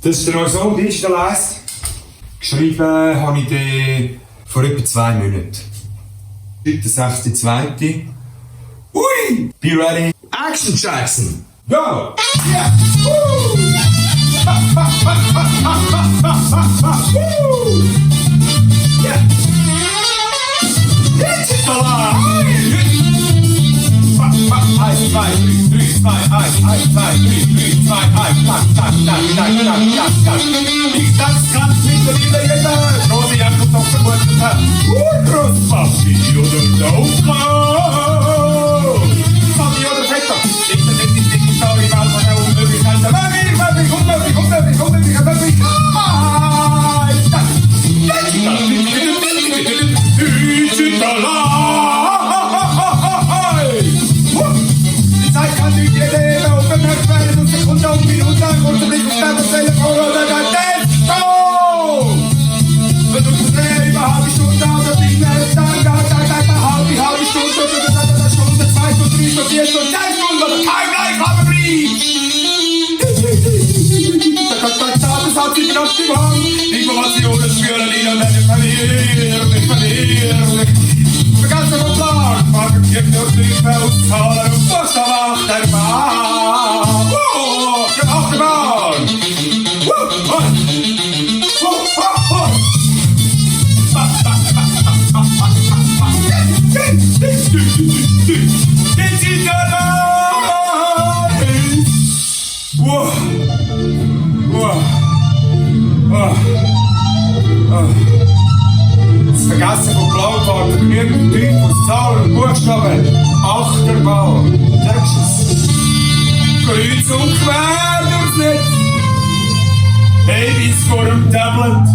Das ist der neue Song, Digital Eyes. Geschrieben habe ich den vor etwa 2 Monaten. Heute der 6.2. Ui! Be ready! Action Jackson! Go! Yeah! Woo! Woo! Yeah! Digital Eyes! 1, 2, 3, 3, 2, 1, 1, 2, 3, 3, 2, 1, ich tanz ganz mittlerweile jeder. Große Jacke auf der Wurzel. Großpapi oder der Aufbau. Papi oder Vetter. Ich sorry, weil man ja unmöglich kann. Unmöglich. Digital. Die Zeit kann nicht jeder Leben auf den Nerv werden und Sekunde und Minute ein kurzer Blick auf dein Telefon oder dein Desktop. Wenn du zu sehr über halbe Stunde oder nicht mehr dann halbe Stunde oder eine Stunde, 2 Stunden, 3 Stunden, 4 Stunden, 10 Stunden oder Timeline haben das hat sich noch gewandt. Informationen spüren ihn und dann verlieren. Vergessen vom Plan, packen wir nur die Auszahlen und was da macht der Bahn. Der Achterbahn. Das Vergessen von Blaufarben genügend Typ aus Zahlen und Buchstaben. Achterbahn. Nächstes. Kreuz und quer durchs Netz. Babys vor dem Tablet.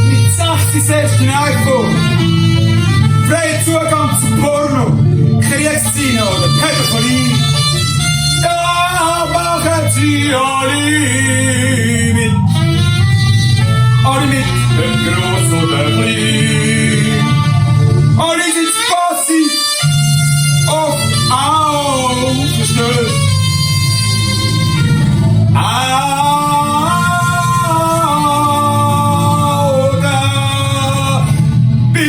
Mit 60 selbst ein iPhone. Freier Zugang zu Porno. Kriegsszene oder Pädophilie. Da machen sie alle mit. Alle mit, ob gross oder klein. Alle sind passiv, oft aufgestellt. Oder bi.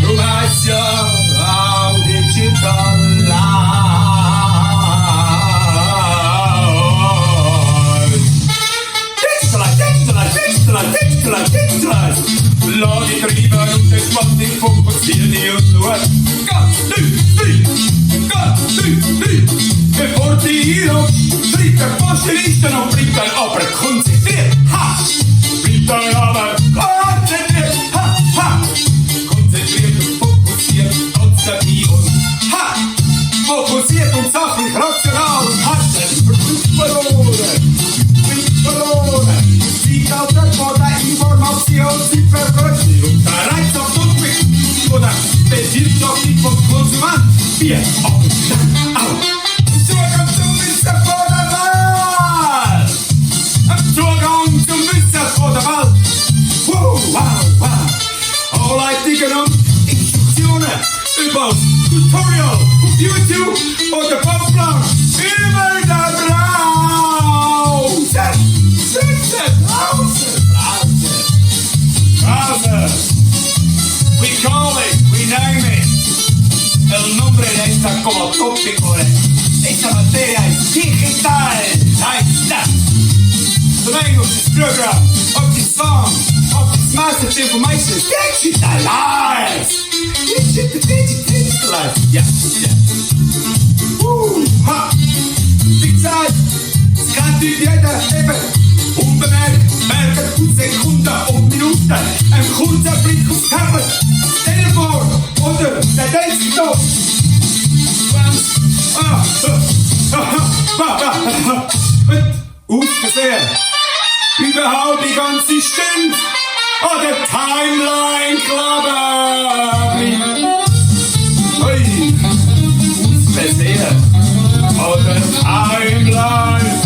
Du weißt ja, auch digital Lass dich treiben und das macht dich fokussieren und nur ganz tief. Bevor du hinrutscht, schreibt der Posteristen und bleibt dann aber konzentriert. Bleibt dann aber konzentriert. Konzentriert und fokussiert, konzentriert und fokussiert und sachlich, rational und verloren. Sieht aus der Information, sie verwirrt und der Reiz auf Ludwig oder Bewirtschaftung vom Konsument. Wir auf Zugang zum Wissen vor der Welt. Zugang zum Wissen vor der Welt. Wow. Anleitungen und Instruktionen über Tutorial auf YouTube oder Bauplan über der Browser. We call it, we name it. El nombre de esta como tópico. Esta materia es digital. Ahí está. The name of this program, of this song, of this massive information is digitalized. Digitalized. Yeah. Die Zeit, es kann durch jeder eben. Unbemerkt, merken und Sekunden und Minuten. Ein kurzer Blick aufs Tablet, das Telefon oder der Desktop. Aus Versehen überhaupt die ganze Stimme an der Timeline klappen. Aus Versehen an der Timeline. Leben bleibt!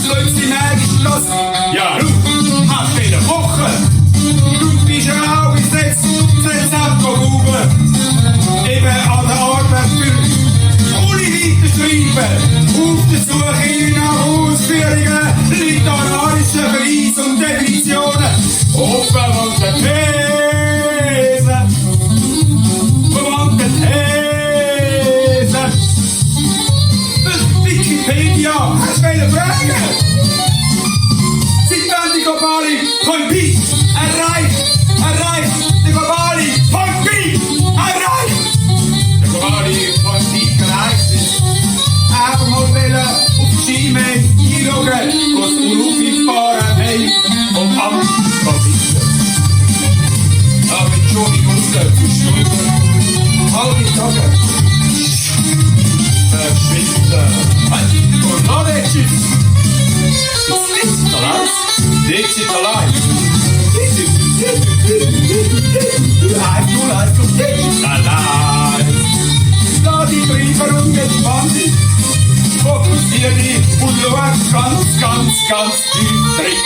Plötzlich merkst du das. Ja, du hast in der Woche. Du bist ja auch gesetzt. ganz tief drin.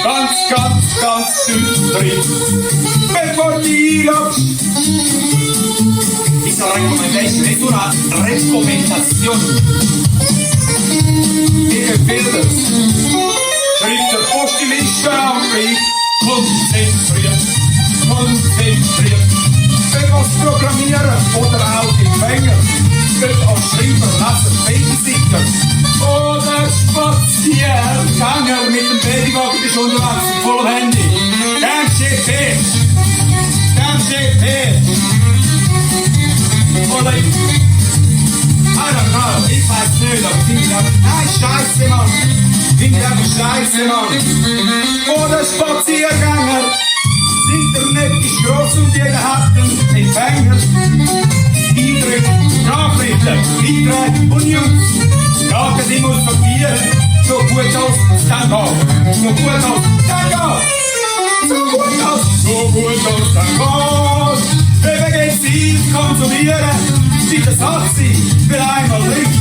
Ganz tief drin. Bevor die einloggst. Questa recommendation è una recomendazione. Ich empfehle es. Schrift der Postiliste am Weg. Konzentriert. Wenn was programmieren oder auch Empfänger. Wenn als Schreiber, Leser, Babysitter oder Spaziergänger mit dem Babywagen bist unterwegs mit vollem Handy. Ganz GP. Oder I don't know, ich weiß nicht, aber finde ich einfach, nein, scheiße, Mann. Finde ich einfach scheiße, Mann. Oder Spaziergänger. Das Internet ist gross und jeder hat einen Empfänger. Eindrücke, Nachrichten, Beiträge und News. Daten, die muss sortieren. So gut als dann geht. So gut als dann geht. Eben geht's Ziel konsumieren. Wie das hat sie, will einmal Licht.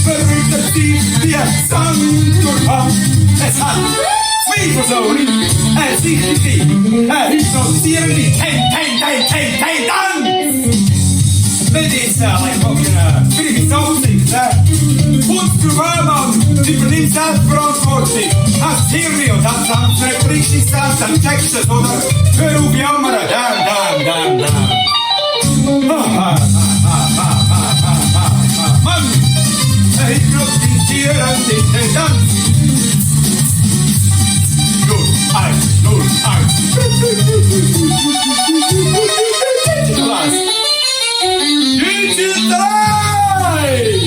Verrückt sie wie Sand durch Hand. Es hat Zweifelsohre, sichtliche, hypnotisierende Tanz. Mit dieser fucking something, Putz du Mann, übernimm Selbstverantwortung. Hast Hirn und hast Angst, sprichst dich selbst, dann checkst du es, oder? Hör auf jammern, damn. Mann, hypnotisierende Tanz. 0-1. Digital 3!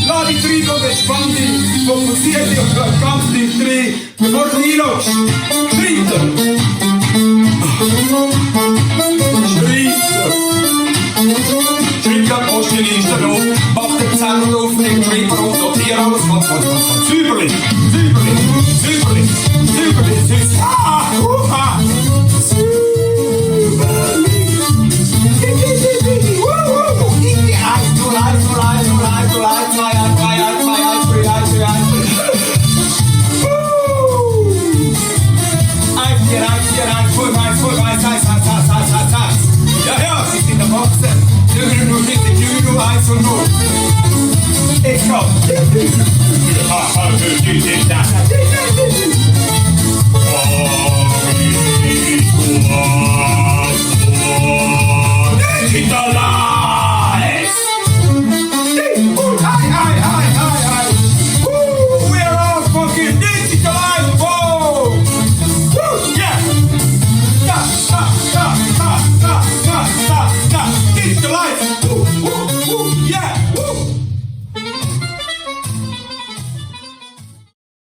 Lass dich rein und entspann dich, fokussier dich auf ganz tief drin, bevor du einloggst. Dritter!